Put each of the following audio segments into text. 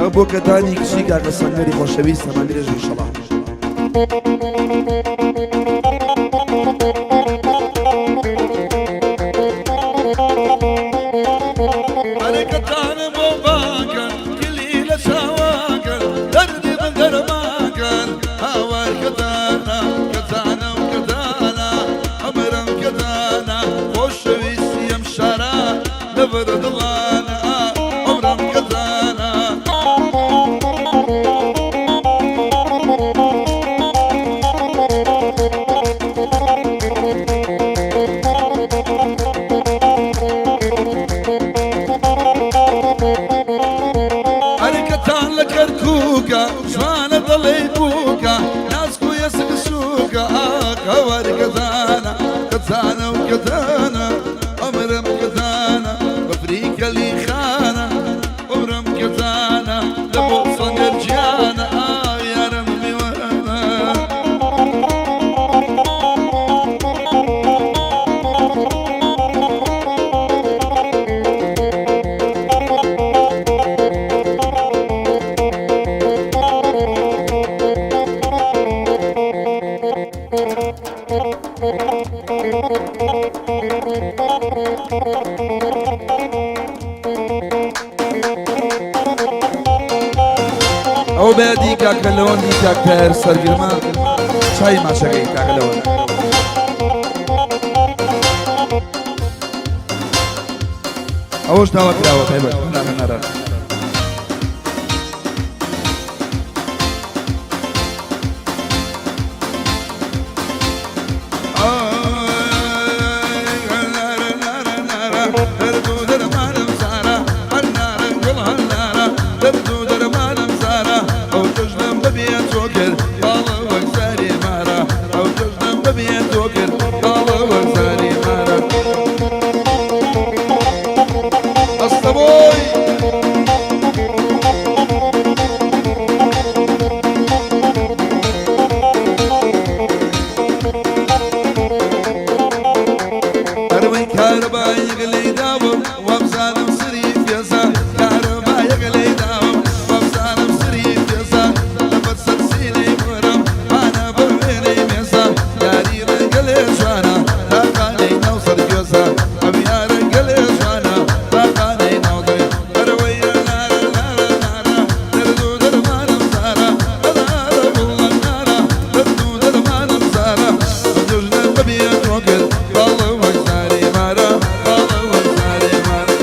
ئەو بۆ کەتانی کچی کاکە سەنگەری خۆشەویست تەمەن درێژ ئینشەڵا. ئەرێ کەتانم بۆ باکەن کلی لە چاواکەن دەردی من دەرماکەن هاوار کەتانە کەتانە و کەتانە ئەمرم کەتانە خۆشەویستی ئەم شارە لەبەر دڵانە عمرم کەتانە. ئەرکەتان لە کەرکووکە جوانە دەڵێی بووکە ناسک و یەسک سووکە ئاخەوەر کەتانە کەتانە و کەتانە عمرم کەتانە بەفری کەلی خانە عمرم کەتانە لە بۆ سەنگەر گیانە ئایارم میوانە. ئەو بەیادی کاکە لەوەندی کاک تاهر سەرگرمە چای ماچەکەی کاکە لەوەند. ئەوەش داوا کراوە تایبەت نارە نارە. ئەستەبۆی. ئەروەی کارەبایەک لێی داوم وابزانم سری پێزە کارەبایەک لێی داوم وابزانم سری پێزە لەبەر سەر سینەی مرم ئانا بە وێنەی مێزە یاری ڕەنگەلێ جوانە تاقانەی ناو سەرگوێزە ئەم یارە گەلێ جوانە تاقانەی ناو دڵی ئەرەوەی نارە نارە نارە دەرد و دەرمانم زارە نارە گوڵە نارە دەرد و دەرمانم زارە دژنە ببیە تۆ کرد باڵە وەک زاری مارە باڵە وەک زاری مارە.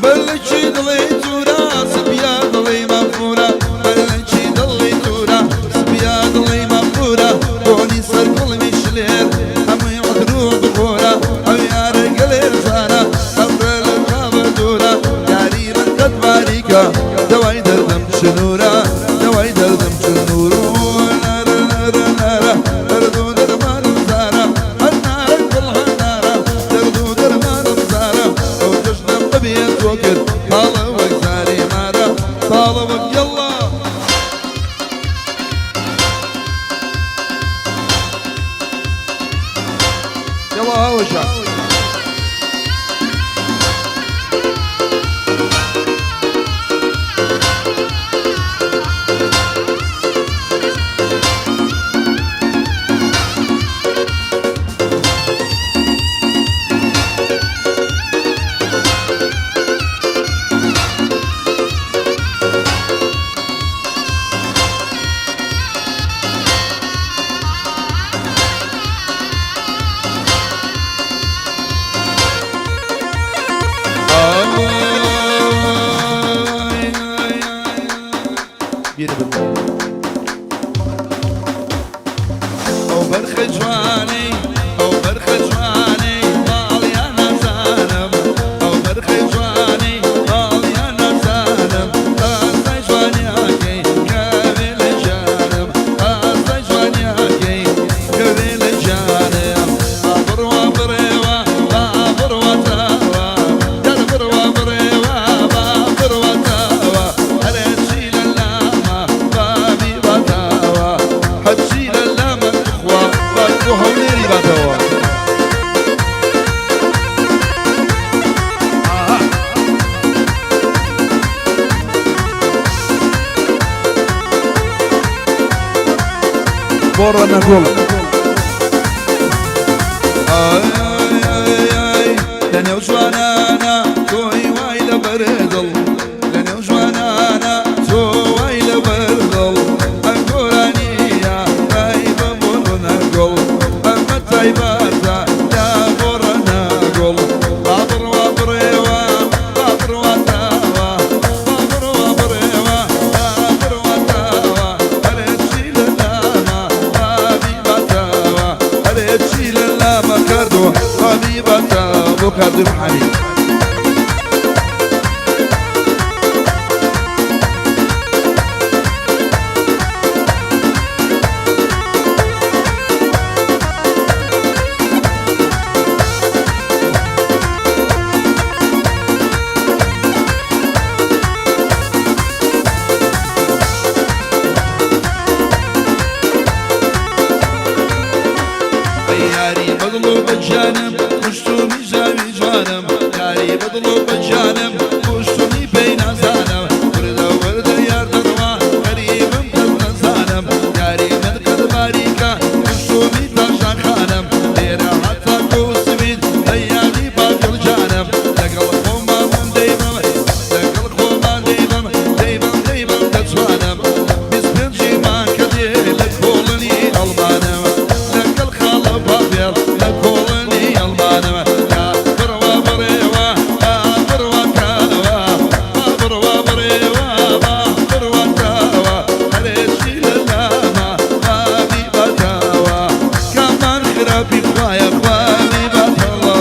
بەلکی دڵی تورا سپیا دڵی مەفورە بەلکی دڵی تورا سپیا دڵی مەفورە بۆنی سەر گوڵمی شلێر هەمووی عەتر و بخۆرە ئەو یارە گەلێ جوانە ئەمرە لە چاوە دوورە یاری من قەت باریکە دەوای دەردم چنوورە دەوای دەردم چنوور نارە نارە نارە دەرد و دەرمانم زارە هەر نارە گوڵ هەر نارە دەرد و دەرمانم زارە ئەو دژنەم ببێ تۆ کرد تاڵە وەک زاری مارە تاڵە وەک یەڵڵا. یەڵا هاوەشە. بۆ ڕەنەگوڵ. ئای لەنێو جوانانە تۆی وای لەبەر دڵ، لەنێو جوانانە تۆ وای لەبەر دڵ، ئەم گۆرانییە تایبە بۆ ڕەنەگوڵ، ئەمە تایبەتە لا بۆ ڕەنەگوڵ. با بڕوا بڕێوە، با بڕوا تاوە، با بڕوا بڕێوە، با بڕوا تاوە، ئەرێ چی لە لاما بابی باتاوە، ئەرێ چی لە لاما کردووە بابی باتاوە. بۆ کاردوی محامی. ئەی یاری بەدڵ و بەگیانم، کوشتومی ژاوی جوانم، یاری بەدڵ و بەگیانم، کوشتومی پێی نازانم، وردە وردە یار دەڕوا، غەریبم کەس نەزانم، یاری من قەد باریکە، کوشتومی تاژان خانم، لێرە هەتا سوید بە یادی باقڵ جانم، لەگەڵ خۆمان من دەیبەم، لەگەڵ خۆمان دەیبەم، دەیبەم دەیبەم دەتوانم، 25ی مانگ کە دێ لە کۆڵنی ئەڵمانم، لەگەڵ خاڵە باپێڵ لە کۆڵنی ئەڵمانم. یا بڕوا بڕێوە، با بڕوا تاوە، با بڕوا بڕێوە، با بڕوا تاوە، ئەرێ چی لە لاما بابی باتاوە، کامان خراپی خوایە خوامی باتەڵە.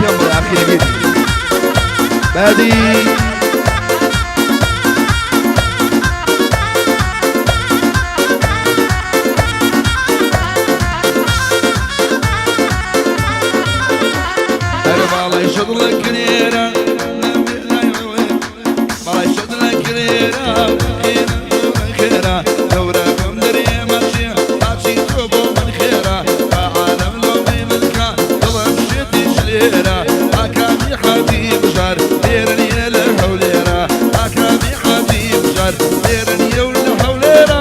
پێم بڵێ ئاخیرەکەی بادی. ئەرێ باڵای شەدڵە کرێرە، باڵای شەدڵە کرێرە، خێرا دەورە بم دەرێ ماچێ ماچی تۆ بۆ من خێرا، با عالەم لۆمەی ملکە دڵم شێتی شلێرە، ئاکامی حاجی بژار لێرە نییە لە هەولێرە، ئاکامی حاجی بژار لێرە نییە و لە هەولێرە.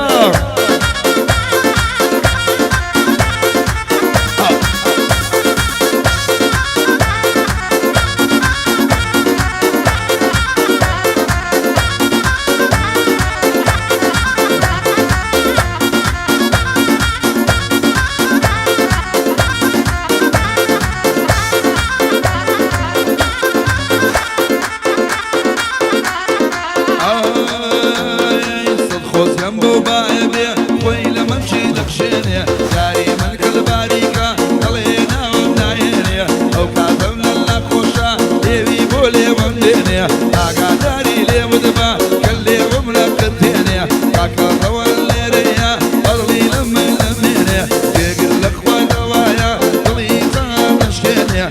ئای سەد خۆزگەم بۆ باێ بێ خۆی لە مەمشی دەخشێنێ، یاری من کە لە باریکە دەڵێ ناوم ناهێنێ، ئەو کاتەم لە لا خۆشە لێوی بۆ لێوەم دێنێ، ئاگاداری لێوت بە کە لێوم لە قرتێنێ، کاکە ڕەوەن لێرەیە بەڵی لە من لەمێنێ، جێگر لە خوا داوایە دڵی جان نەشکێنێ،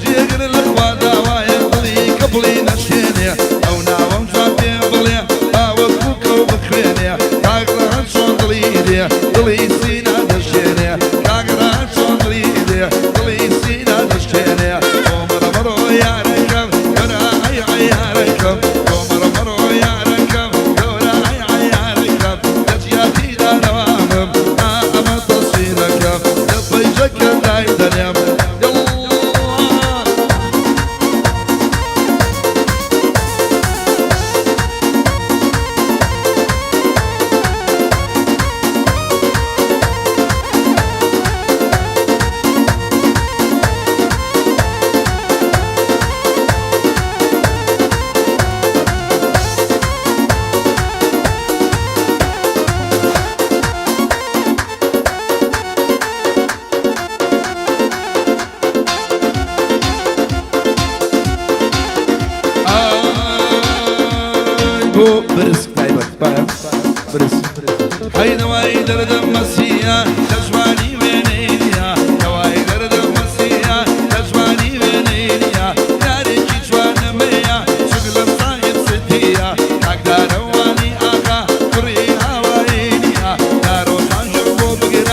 جێگر لە خوا داوایە دڵی کەپڵی نەشکێنێ، ئەو ناوەم جوان پێ بڵێ باوە بووکە و بخوێنێ، کاک ڕەهەن چۆن دڵی دێ دڵی سینا دەشکێنێ، کاک ڕەهەن چۆن دڵی دێ دڵی سینا دەشکێنێ. کۆمەڕە بەڕۆ یارەکەم گەورە ئەی عەیارەکەم، کۆمەڕە بەڕۆ یارەکەم گەورە ئەی عەیارەکەم، لە جیاتی دانەوامم ئا ئەمە تەسویرەکەم، لە پەیجەکە دای دەنێم یەڵڵا. ئای بۆ برسک تایبەت بایە برس. هەی دەوای دەردم مەسیە لە جوانی وێنەی دیا، دەوای دەردم مەسیە لە جوانی وێنەی دیا، یارێکی جوانمەیە چوک لە ساحب ستیە، کاکدارەوانی ئاغا کوڕی هاوایی نییە، دارۆ خانژم بۆ بگر.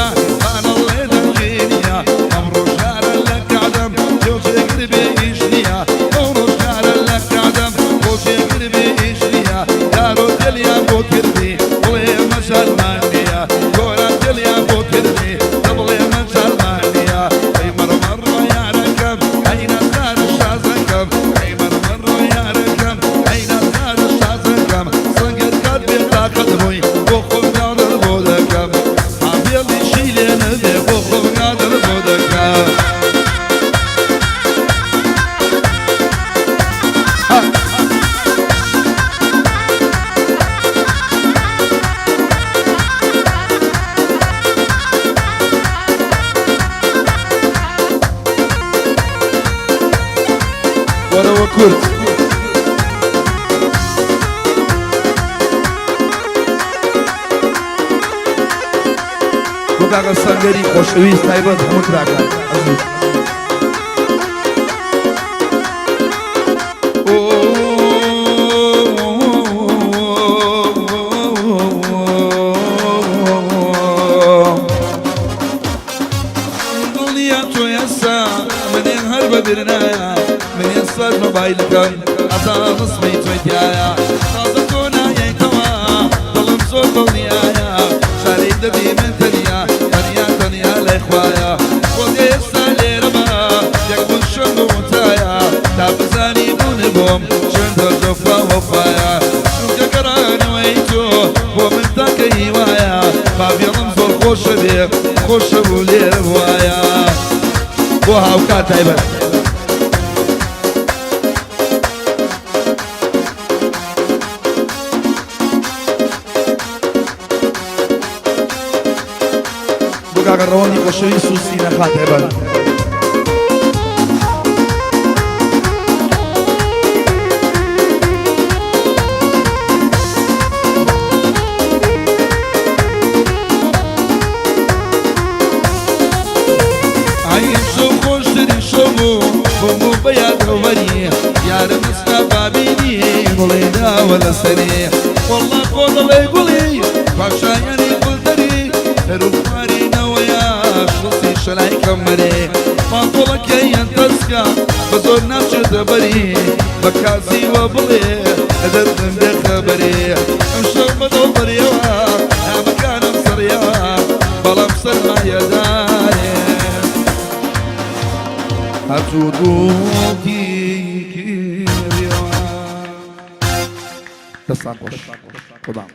بۆ کورد. بۆ کاکە سەنگەری خۆشەویست تایبەت هەموو تراکان ئەزیز. دڵنیا تۆ ئێستا منێن هەر بەبیر نایە منێن سەر مۆبایلەکەم ئەزانسمی تۆی تایە تازە تۆ نایەیتەوە دڵم زۆر دڵنیایە شاری دەبی من تەنیا تەنیا تەنیا لای خوایە خۆزگە ئێستا لێرە بە یەک بوون شەم بوتایە تا بزانی بوون بۆم چەندە جەفا وەفایە چونکە گەڕانەوەی تۆ بۆ من تاکە هیوایە باڤێڵم زۆر خۆشە بێ خۆشە بوو لێرە وایە بۆ هاوکار تایبەت. بۆ کاکە ڕەوەندی خۆشەویست و سینەخان تایبەت. ئای ئەمشەو خۆشترین شەو بوو بۆم و بە یادەوەری یارم ئێستا بابینی گوڵی داوە لەسەری وەڵڵا خۆ دەڵێ گوڵی پاشایانی گوڵدەری هەروخواری نەوەیە شڵسی شەلای کەمەرێ پانتۆڵەکەیان تەسکە بە زۆر ناچێتە بەری بە کازیوە بڵێ لە دەردم بێ خەبەرێ ئەمشەو بە دڵ بەریەوە نامەکانم سڕیەوە بەڵام سەرمایەدارێ هەرچوو دووکی کردیەوە. دەستان خۆش. خودام.